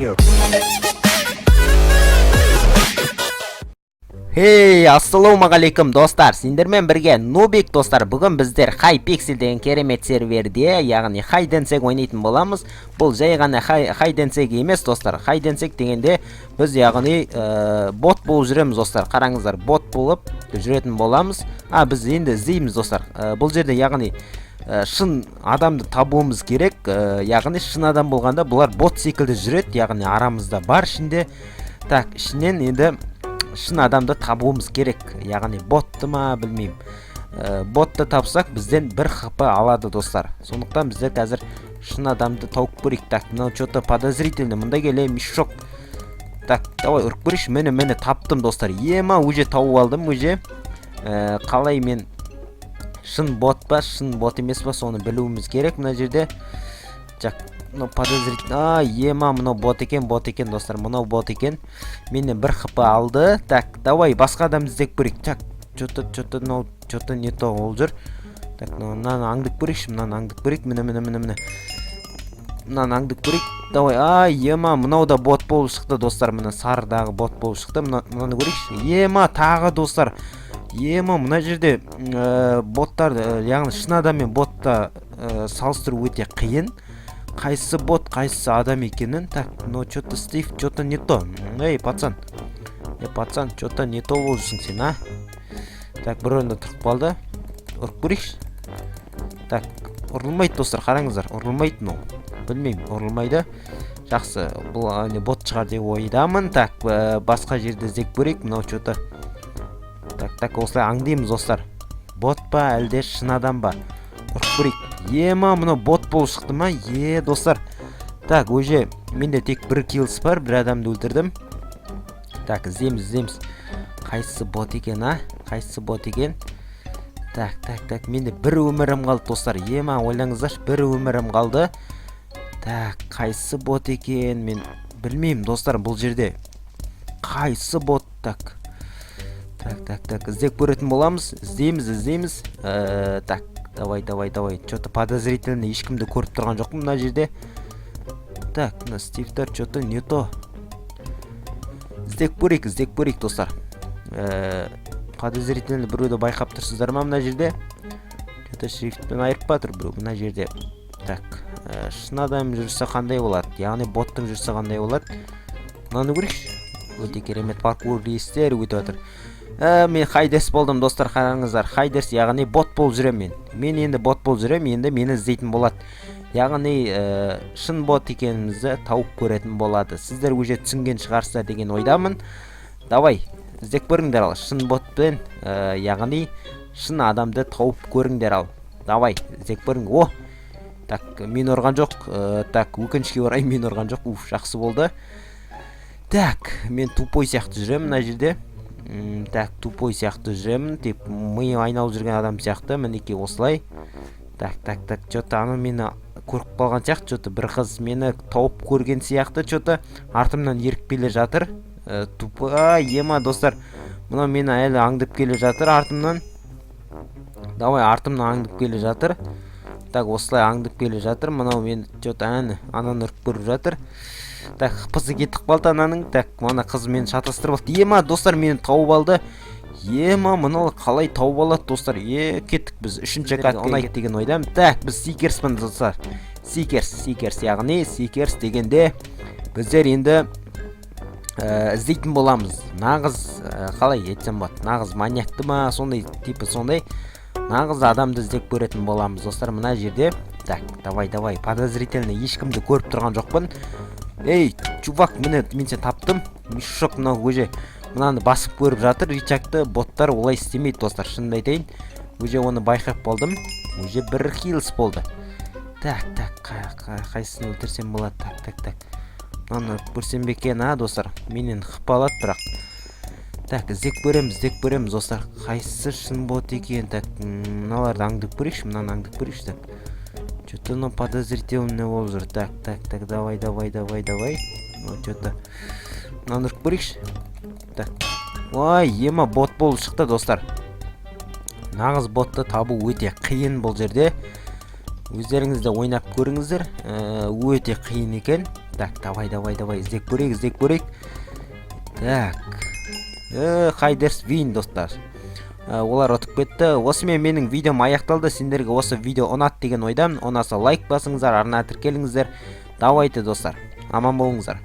Junior. Хей, ассалаумағалейкум, достар! Сендермен бірге Нубик, достар. Бүгін біздер Hypixel деген керемет серверде, яғни Hide and Seek ойнайтын боламыз. Бұл жай ғана Hide and Seek емес, достар. Hide and Seek дегенде біз, яғни, бот болып жүреміз, достар. Қараңыздар, бот болып жүретін боламыз. А, біз енді іздейміз, достар. Бұл жерде, яғни, шын адамды табуымыз керек. Яғни шын адам болғанда, бұлар бот секілді жүреді, яғни арамызда бар ішінде. Так, ішінен енді шын адамды табуымыз керек, яғни ботты ма, білмеймін. Ботты тапсақ, бізден бір хп алады, достар. Сондықтан біздер қазір шын адамды тауып көрейік. Так, мынау че-то подозрительный, мында келе, мешок. Так, давай, ұрып көрейікші. Міне, міне, таптым, достар. Ема, уже тауып алдым уже. Қалай мен шын бот па, шын бот емес па, соны білуіміз керек мына жерде. Так, мынау подозрительный. А, ема, мынау бот екен, бот екен, достар, мынау бот екен. Менен бір хп алды. Так, давай, басқа адамды іздеп көрейік. Так, че-то мынау че-то не то болып жүр. Так, мынаны аңдып көрейікші, мынаны аңдып көрейік. Міне, міне, міне, міне, мынаны аңдып көрейік. Давай. А, ема, мынау да бот болып шықты, достар. Міне, сарыдағы бот болып шықты. Мынаны көрейікші. Ема, тағы, достар. Ема, мына жерде боттарды, яғни шын адам мен ботты салыстыру өте қиын, қайсысы бот, қайсысы адам екенін. Так, ну че-то Стив че-то не то. Ей, пацан, ей, пацан, че-то не то болып жүрсің сен, а. Так, бір орында тұрып қалды, ұрып көрейікші. Так, ұрылмайды, достар, қараңыздар, ұрылмайды мынау. Білмеймін, ұрылмайды. Жақсы, бұл не бот шығар деп ойдамын. Так, басқа жерде іздеп көрейік. Мынау че-то. Так, так, осылай аңдимыз, достар, бот па, әлде шын адам ба? Ұрып көрейік. Ема, мынау бот болып шықты ма? Е, достар. Так, уже менде тек бір киллс бар, бір адамды өлтірдім. Так, іздейміз, іздейміз, қайсысы бот екен, а, қайсысы бот екен? Так, так, так, менде бір өмірім қалды, достар. Ема, ойлаңыздаршы, бір өмірім қалды. Так, қайсысы бот екен, мен білмеймін, достар, бұл жерде қайсысы бот. Так, так, так, так, іздеп көретін боламыз. Іздейміз, іздейміз. Так, давай, давай, давай. Че-то подозрительный ешкімді көріп тұрған жоқпын мына жерде. Так, мына Стивтер че-то не то. Іздеп көрейік, іздеп көрейік, достар. Подозрительный біреуді байқап тұрсыздар ма мына жерде? Че-то шрифтпен айырып жатыр біреу мына жерде. Так, шын адам жүрсе қандай болады, яғни боттың жүрсе қандай болады? Мынаны көрейікші. Өте керемет паркуристер өтіп жатыр. Мен хайдес болдым, достар, қараңыздар. Хайдес, яғни бот болып жүремін мен. Мен енді бот болып жүремін, енді мені іздейтін болады, яғни шын бот екенімізді тауып көретін болады. Сіздер уже түсінген шығарсыздар деген ойдамын. Давай, іздеп көріңдер. Ал шын ботпен, яғни шын адамды тауып көріңдер. Ал давай, іздеп көрің. О, так, мен ұрған жоқ. Так, өкінішке орай, мен ұрған жоқ. Уф, жақсы болды. Так, мен тупой сияқты жүремін мына жерде. Так, тупой сияқты жүремін, тек миы айналып жүрген адам сияқты. Мінекей, осылай. Так, так, так, че-то анау мені көріп қалған сияқты. Че-то бір қыз мені тауып көрген сияқты, че-то артымнан еріп келе жатыр. Тупой. Ема, достар, мынау мені әлі аңдып келе жатыр артымнан. Давай, артымнан аңдып келе жатыр. Так, осылай аңдып келе жатыр мынау мен. Че-то әні ананы ұрып көріп жатыр. Так, хпсы кетіп қалды ананың. Так, мана қыз мені шатастырып алды. Ема, достар, мені тауып алды. Ема, мынау қалай тауып алады, достар? Е, кеттік, біз үшінші катка ұнайды деген ойдамын. Так, біз сикерспін, достар. Сикерс, сикерс, яғни сикерс дегенде біздер енді іздейтін боламыз нағыз, қалай айтсам болады, нағыз маньякты ма, сондай типа, сондай нағыз адамды іздеп көретін боламыз, достар, мына жерде. Так, давай, давай, подозрительный ешкімді көріп тұрған жоқпын. Ей, чувак, міне, мен сені таптым. Мешок, мынау уже мынаны басып көріп жатыр рычагты. Боттар олай істемейді, достар, шынымды айтайын, уже оны байқап қалдым. Уже бір хилс болды. Так, так, қайсысын өлтірсем болады? Так, так, так, мынаны ұрып көрсем бе екен, а, достар? Менен хп алады бірақ. Так, іздеп көреміз, іздеп көреміз, достар, қайсысы шын бот екен. Так, мыналарды аңдып көрейікші, мынаны аңдып көрейікші. Так, че-то мынау подозрительный болып жүр. Так, так, так, давай, давай, давай, давай. Ну че-то мынаны ұрып көрейікші. Так, ой, ема, бот болып шықты, достар. Нағыз ботты табу өте қиын бұл жерде. Өздеріңіз де ойнап көріңіздер. Өте қиын екен. Так, давай, давай, давай, іздеп көрейік, іздеп көрейік. Так, Хайдерс win, достар. Олар ұтып кетті. Осымен менің видеом аяқталды. Сендерге осы видео ұнады деген ойдамын. Ұнаса, лайк басыңыздар, арнаға тіркеліңіздер. Давайте, достар, аман болыңыздар.